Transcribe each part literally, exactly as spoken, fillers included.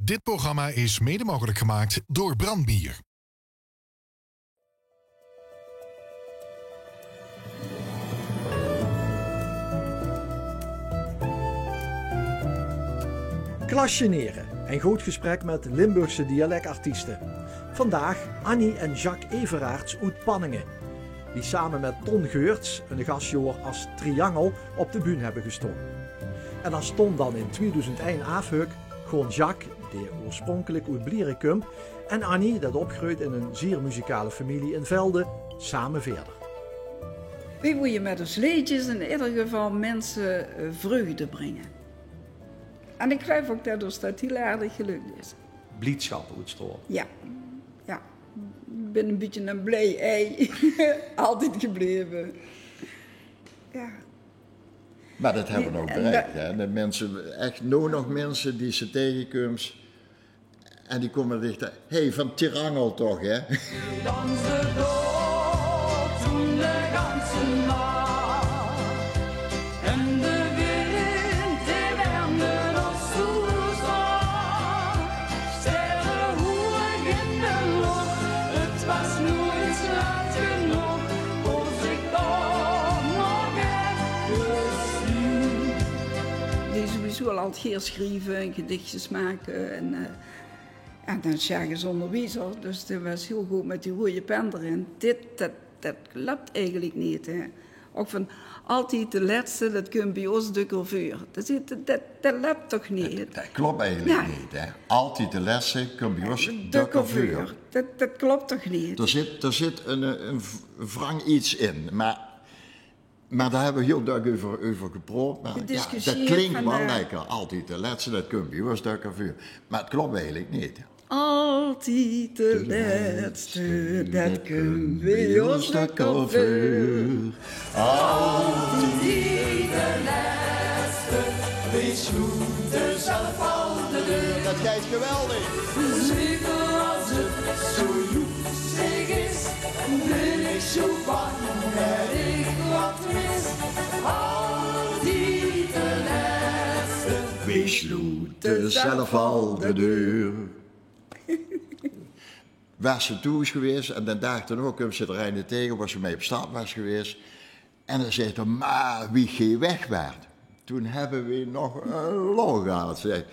Dit programma is mede mogelijk gemaakt door Brandbier. Klasjenere, een groot gesprek met Limburgse dialectartiesten. Vandaag Annie en Jacques Everaerts oet Panninge, die same met Ton Geurts en de gasjoor as Triangel op de bühne hebbe gestoon. En as Ton dan in tweeduizend ein aafhuk, goon Jacques, dae oorspronkelik oet Bliere kump, en Annie, det opgreujt in ein zeer muzikale femilie in Velde, same veerder. Wie woeje met ós leedjes in ieder geval minse eh, vreugde bringe. En ik geluif ook det ós det hiel aardig geluk is. Bliedschap oetstraole. Ja, ja. Ik bin ein bietje ein blij ei. Altied gebleve. Ja. Maar det hebbe we nog bereikt, hè? De minse, echt noe nog minse die ze tegekumps en die kome dichter. Hé, van Tirangel toch, hè? Danse dort toen de ganse nacht. En de wind, die wermde ós zoe zacht. Sterre hoeg in de loch, het was noeit laat genóg, kós ik toch nog efkes zien. Die sowieso al altied gaer schrieve en gedichtjes make en eh, en dan Sjaak is óngerwiezer, dus dae waas hiel good met die roeje pen d'rin. Dit, det, det klop eigelik neet, hè. Ook van altied de lètste, det kump bie ós dökker veur. Det zit, det, det lop toch neet? Det klop eigelik neet, hè. Altied de lètste kump bie ós dökker veur. Det, det klop toch neet? D'r zit, d'r zit ein, ein wrang iets in, maar Maar dao hebbe we hiel dök euver, euver gepraot. Maar ja, det klink waal lekker. Altied de lètste, det kump bie ós dökker veur. Maar het klop eigelik neet. Altied de lètste, det kump bie ós dökker veur. Altied de lètste, weej sloete zelf al de deur. Det geit geweldig. Zeker as het zoe joepsig is, bin ik zoe bang det ik wat mis. Altied de lètste. Weej sloete zelf al de deur. Waas ze thoes gewaes en den daag d'rnao kump ze d'r eine tege, wo ze mei op stap waas gewaes. En dan zaet 'r: "Maar wie geej weg waart, toen hebbe weej nog ein lol gehad," zaet ze.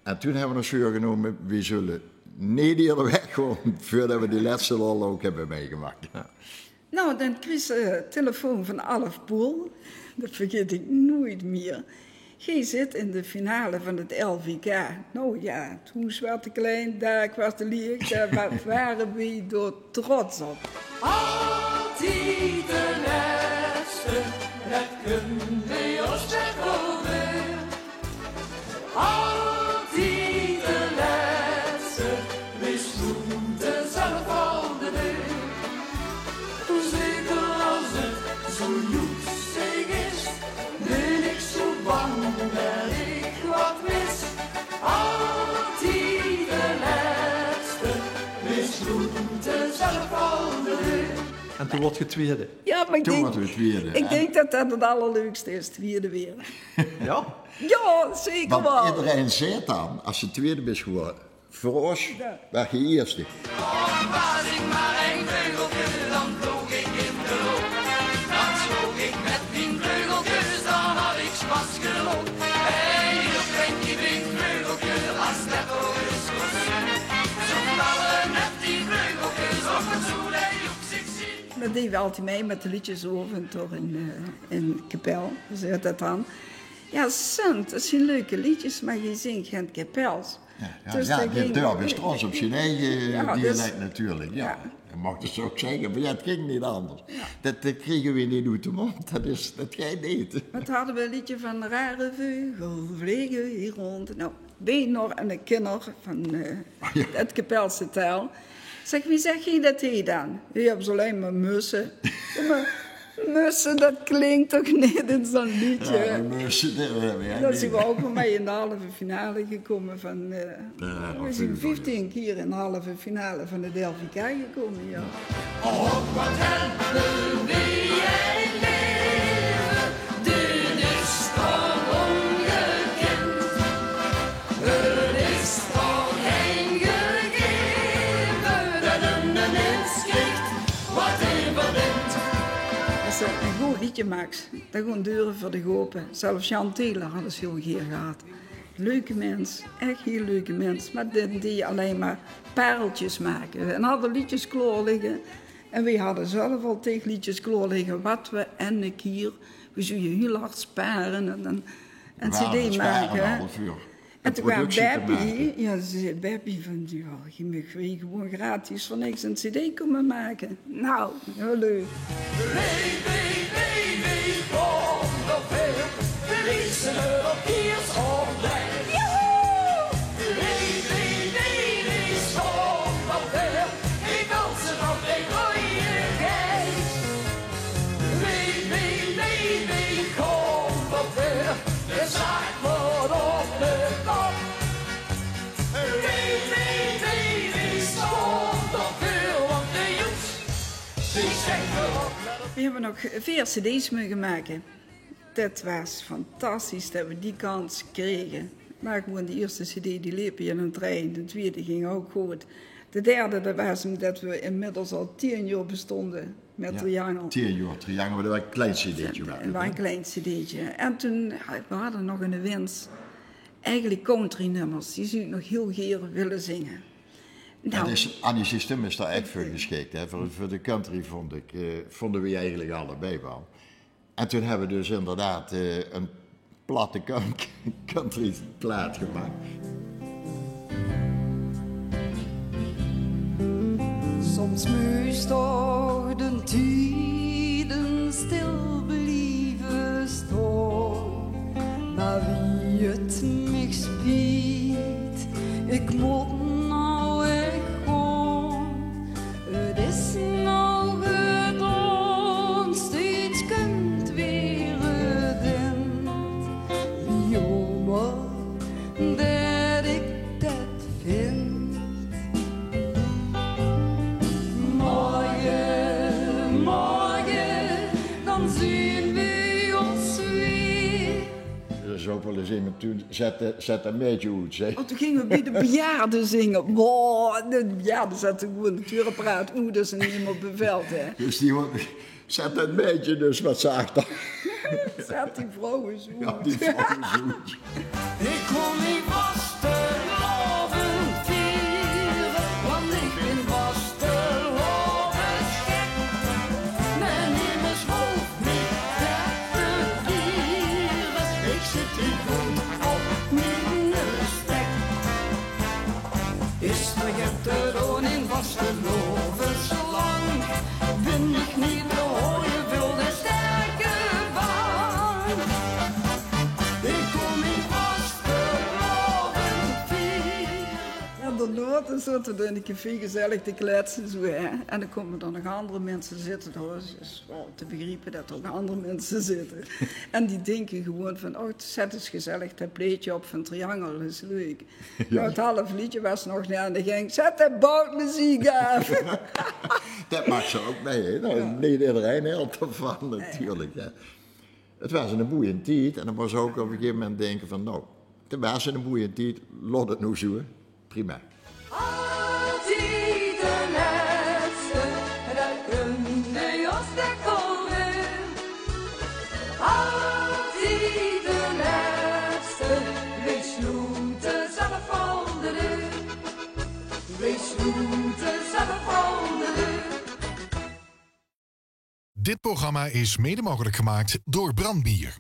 En toen hebbe we ós veurgenome, weej zulle neet ieëder weggaon veurdet we die lètste lol ook hebbe meigemaak. Nou, dan krieg ze eh, telefoon van Alf Poel. Det vergaet ik noeit mier. Geej zit in de finale van het L V K. Nou ja, het hoes waas te klein, daak waas te lieg, dao wa-, ware weej d'r trots op. Altied de lètste, det kump bie ós dökker veur. Altied de lètste, weej sloete zelf al de deur. Zeker as het zoe joepsig is, bin ik zoe bang det ik wat mis. Altied de lètste, weej sloete zelf al de deur. En toen woort ge twiede. Ja, maar ik dink, ik dink det det het allerleukste is, twiede waere. Ja? Ja, zeker waal. Want ederein zaet dan, as ze twiede bis gewore, veur ós waas ge ierste. Waas ik maar ein veugelke, dan vloog ik in de loch. Dan sloog ik met mien veugelkes, dan had ik spas gelok. Hey, op en die mien veugelke, as det al is. Zoe vallen met die veugelkes op het zoel, hey, op zich zien. Det deej we altied mei met de liedjesaovend toch in, eh, in kapel, zaet det dan. Ja, Sint, det zien leuke liedjes, maar geej zingk gen kapels. Ja, ja, dus ja, dae dörp is trots op zien eige dialek natuurlik. Ja, det mag dus ook zegge, maar ja, het ging neet anders. Det, det kriege we neet oet de mónd, det is, det geit neet. Wat hadde we, ein liedje van: rare veugel vlege hier rond. Nou, weej nog en de kinjer van eh, het Kapelse taal. Zeg, wie zeg geej det hie dan? Weej hebbe allein maar musse. Maar musse, det klink toch neet in zoe'n liedje? Ja, musse, det, eh, ja, det zien we ook al mei in de halve finale gekome van eh, we zien vieftien kier in de halve finale van het L V K gekome, ja. Och, wat hebbe weej ein leve, dit is toch ongekend. Het is toch Max, dao goon deure veur dich ope. Zelfs Jan Taylor hadde ze hiel geer gehad. Leuke mins, ech hiel leuke mins. Mer dae deej allein mer pareltjes make. En hadde leedjes klaor ligke. En weej hadde zelf al teeg leedjes klaor ligke. Wat we en 'ne kier, weej zouwe hiel hard spare en, en, en cd make. En toen kwaam Beppie, jao, ze zag: "Beppie, van, jao, geej maag weej gewoen gratis veur niks 'n cd kómme make." Nou, hiel leuk. Wee, wee, wee, wee, kom op weer. De zaak wordt op de kop. Wee, wee, wee, wee, stond op weer, want de joeks, die zijn erop. Weej höbbe nog veer cd's moge make. Det waas fantastisch det we die kans krege. Mer gewoen, de ierste cd, die leep in ein trein, de twiede ging ouch good. De derde, det waas ómdet we inmiddels al tieën jaor bestónge. Mit Triangel. Tieën jaor Triangel, mer det waas ein klein cd'tje. Det waas ein klein cd'tje. En toen, jao, we hadde nog eine wins. Eigelik countrynummers, die zów ik nog hiel gaer wille zinge. Nou, Annie zien stum is dao ech veur gesjik, hè. Veur, veur de country vónd ik, eh, vónde we eigelik allebei waal. En toen höbbe we dus inderdaad, eh, ein platte coun-, countryplaat gemaak. Soms mós toch de tieden stil blieve staon. Mer wie 't mich spiet, ik mót now ech gaon. 't Is now gedaon, steeds kump weer 't ind. Jaomer det ik det vind. Morge, morge, dan zeen we ós weer. D'r is ouch waal ins emes toen: "Zet det, zet det maedje oet," zag 'r. Oh, toen ginge we bie de bejaarde zinge. Boah, de bejaarde zette gewoen de deurepraat oet, det is neet mie beveld, hè. Dus die woort: "Zet det maedje dus wat zachter." Zet die vrouw ins oet. Jao, die vrouw ins oet. Ik kom mien vastelaovend viere, want ik bin vastelaovesgek. Mer nemes hoof mich det te viere, ik zit hie good op miene stek. Is d'r get te doon in vastelaovesland, bin ich neet te hooie veur de sterke van. Ik kom mien vastelaovend viere. En daonao, toen zote we in 't café gezellig te kletse, zoe, hè. En dan kómme d'r nog anger minse zitte, dao is, is waal te begriepe det d'r ouch anger minse zitte. En die dinke gewoen van: "Oh, zet ins gezellig det plaetje op van Triangel, is leuk." Jao. Nou, 't half leedje waas nog neet aan de gang. Zet de boutmeziek aaf. Det maak ze ouch mei, hè. Nou, neet ederein hilt d'rvan, natuurlik, hè. 't Waas eine boeiende tied en det waas ouch op ein gegaeve moment dinke van: "Nou, 't waas eine boeiende tied, laot 't noe zoe, prima." Altied de lètste, det kunde os decoren. Altied de lètste, weej sloete zelf al de deur. Weej sloete zelf al de deur. Dit programma is mede mogelijk gemaakt door Brand Bier.